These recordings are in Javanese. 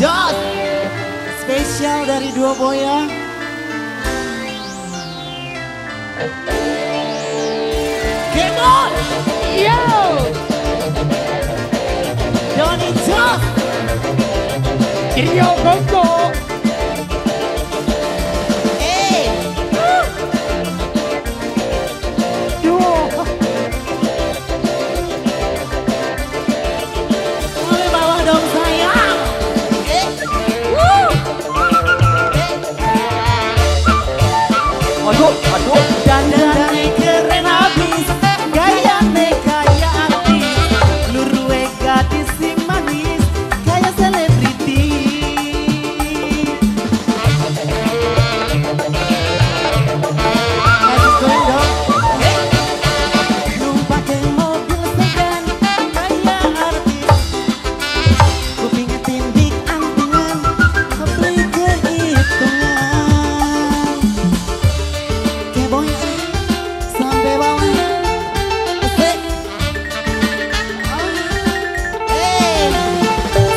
Jos. Spesial dari Duo Boya. Come on. Yo. Doni Jos. Trio Koko. Hey. Duo. Boleh bawah dong sayang. Aduh, aduh. Dandanane keren abis, gayane kaya artis, luruwe gadis sing manis, kaya selebriti. Gadis goyang dong. Numpake mobil sedan, kaya artis, kupingnya tindik antingan, beli kehitungan. Keboy sampai bawah. Asik.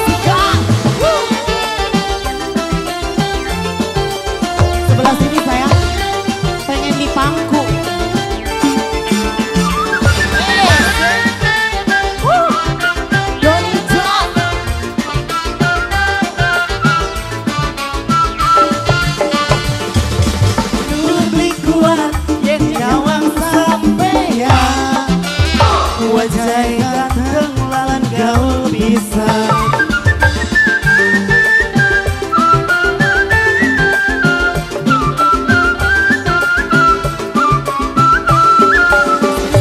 Sikat. Sebelah sini saya pengen dipangku. Doni Jos. Nur beli kuat yen nyawang sampeyan, wajah ganteng lalan gaul bisa.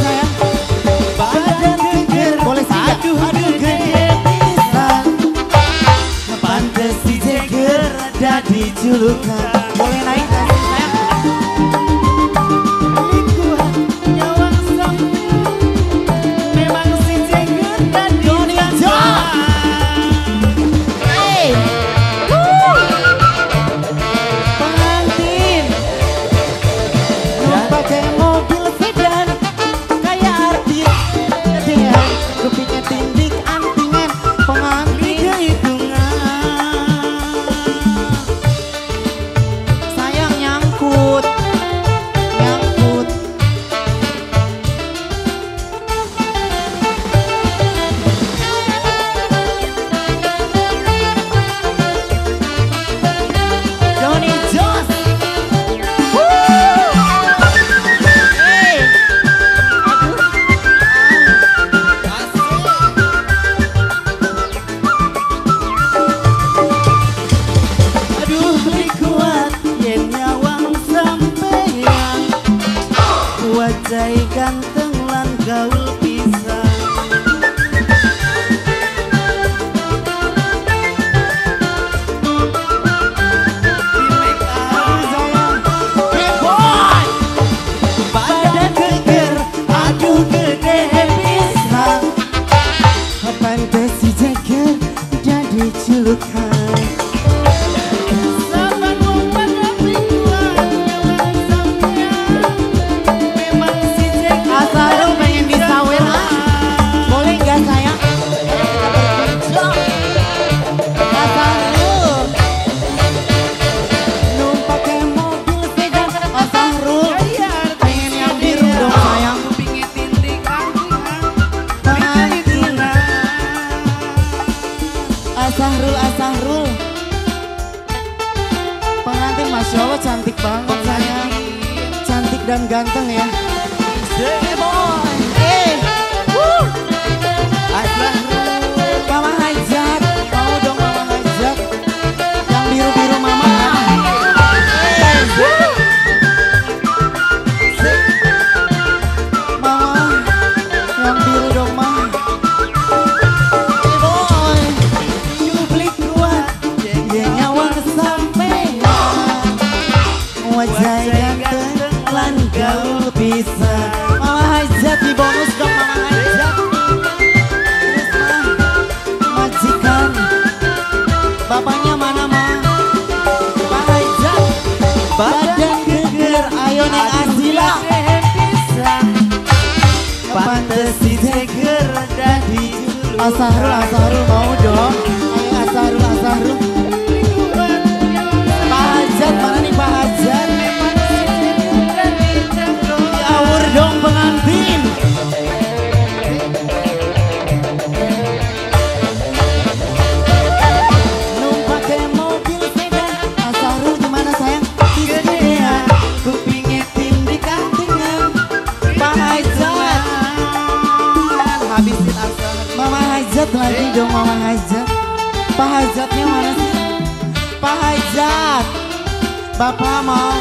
Sayang, badan keger, boleh sih nggak? Aduh, aduh gede pisan, pantes si Jeger dadi julukan. Boleh naik nggak sih sayang? Nyawang sampeyan, memang si Jeger dadi Doni Jos. Hey. Pengantin pakai mobil sedan kayak artis, gedean, kupingnya tindik antingan, pengantin kehitungan. Sayang nyangkut, nyangkut. Doni Jos. Hey. Aduh. Aduh beli kuat yen nyawang sampeyan, wajah ganteng lan gaul pisan. Keboy. Badan keger, aduh gede pisan, pantes si Jeger jadi julukan. Saban numpak beli kuat nyawang sampeyan, memang si Jeger. Asal pengen disawer ah. Boleh nggak sayang? Kita berkunjung. Asarul numpake mobil sedan. Asarul pengen yang biru dong sayang. Kupingnya tindik antingan, Pengantin. Asahrul, Asahrul. Pengantin Masya Allah cantik banget sayang. Cantik dan ganteng ya. Boy. Woo. Asahrul. Mama Hajat, mau dong Mama Hajat. Yang biru-biru mama. Mama, yang biru dong ma. Boy, beli kuat, yen nyawang sampeyan, wajah ganteng lan gaul bisa. Mama Hajat di bonus dong Mama Hajat. Terus ma, majikan, bapaknya mana ma? Pak Hajat, badan geger, ayo neng Asila. Pantes si Jeger dadi julukan. Asarul, Asarul mau dong. Ayo Asarul, Asarul. Pak Hajatnya mana sih? Pak Hajat, Bapak mau.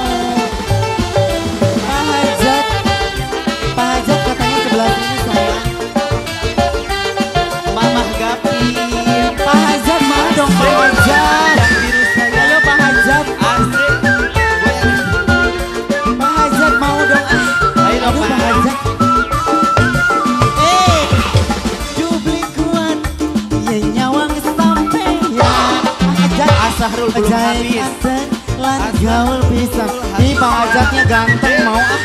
Pak Hajat, Pak Hajat katanya sebelah sini sayang. Mamah Gapin. Pak Hajat mana dong Pak Hajat? Ayo Pak Hajat. Asik. Pak Hajat mau dong ah. Ayo dong Aduh, Pak Hajat. Jubli kuat, ye nyawang sampeyan. Pak Hajat. Asahrul belum habis. Lan gaul bisa. Ih Pak Hajatnya ganteng mau ah.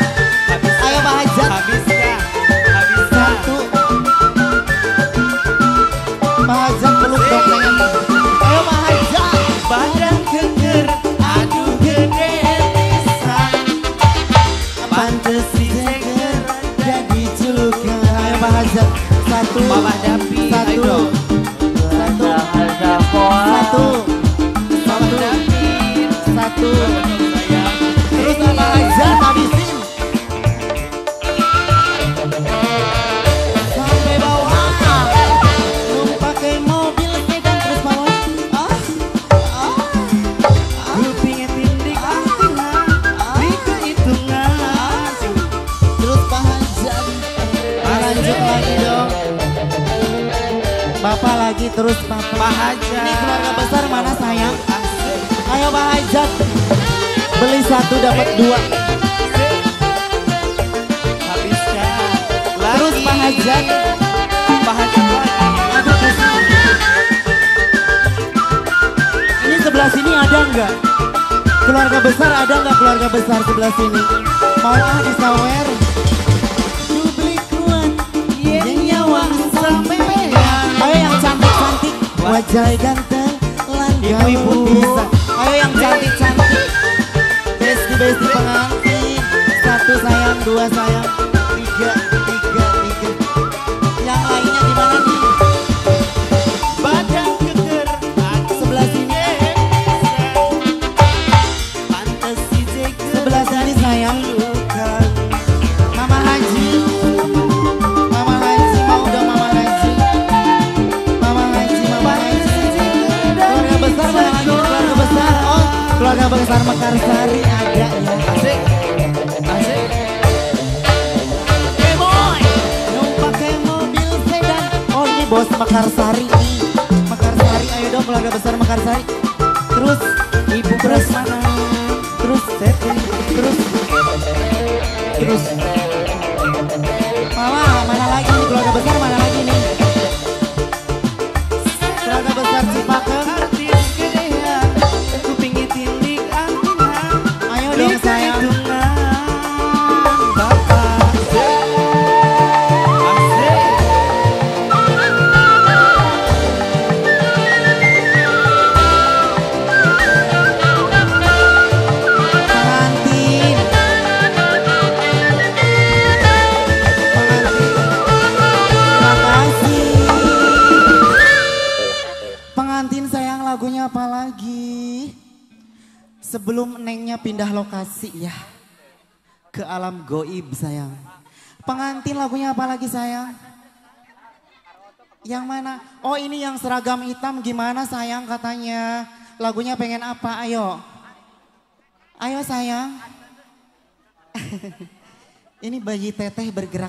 Ayo Pak Hajat. Habis ya. Habis. Satu. Pak Hajat peluk dong pengen. Ayo Pak Hajat. Badan keker, aduh gede pisan. Pantes si Jeger jadi julukan. Ayo Pak Hajat. Satu. Mama Dapi. Satu. Satu. Satu. Mama Dapi. Satu. Terus Pak Hajat habisin. Sampai bawah. Numpak mobil sedan terus bawah. Kupingnya tindik di kehitungan. Terus Pak Hajat. Lanjut lagi dong. Bapak lagi terus Bapak. Pak Hajat. Ini keluarga besar mana sayang? Ayo Pak Hajat. Beli satu dapat dua. Habiskan. Terus Pak Hajat. Pak Hajat lagi. Aduh, pusing. Ini sebelah sini ada nggak? Keluarga besar ada nggak keluarga besar sebelah sini? Mau ah disawer. Jubli kuat, yen nyawang sampeyan. Ayo yang cantik-cantik, wajah ganteng, lan gaul bisa. Ayo yang cantik-cantik, besti-besti pengantin. Satu sayang, dua sayang, tiga, tiga, tiga. Yang lainnya gimana nih? Badan keker, Sebelah sini, pantes si Jeger sebelah sini sayang. Mama Haji, Mama Haji mau dong Mama Haji, Mama Haji, Mama Haji. Keluarga besar mana lagi? Keluarga besar, oh keluarga besar Mekarsari ada ya. Asik, asik. Boy, numpak mobil sedan. Oh ini bos Mekarsari nih. Mekarsari, ayo dong keluarga besar Mekarsari. Terus Ibu terus mana? Terus terus terus. Mama, mana lagi nih keluarga besar mana lagi nih? Keluarga besar Cipakem. Artis gedean, kupingnya tindik antingan. Ayo dong sayang. Bapak. Asik. Pengantin. Pengantin. Makasih. Pengantin sayang lagunya apa lagi? Sebelum nengnya pindah lokasi ya. Ke alam goib sayang. Pengantin lagunya apa lagi sayang? Yang mana? Oh ini yang seragam hitam gimana sayang katanya. Lagunya pengen apa? Ayo. Ayo sayang. Ini bayi teteh bergerak.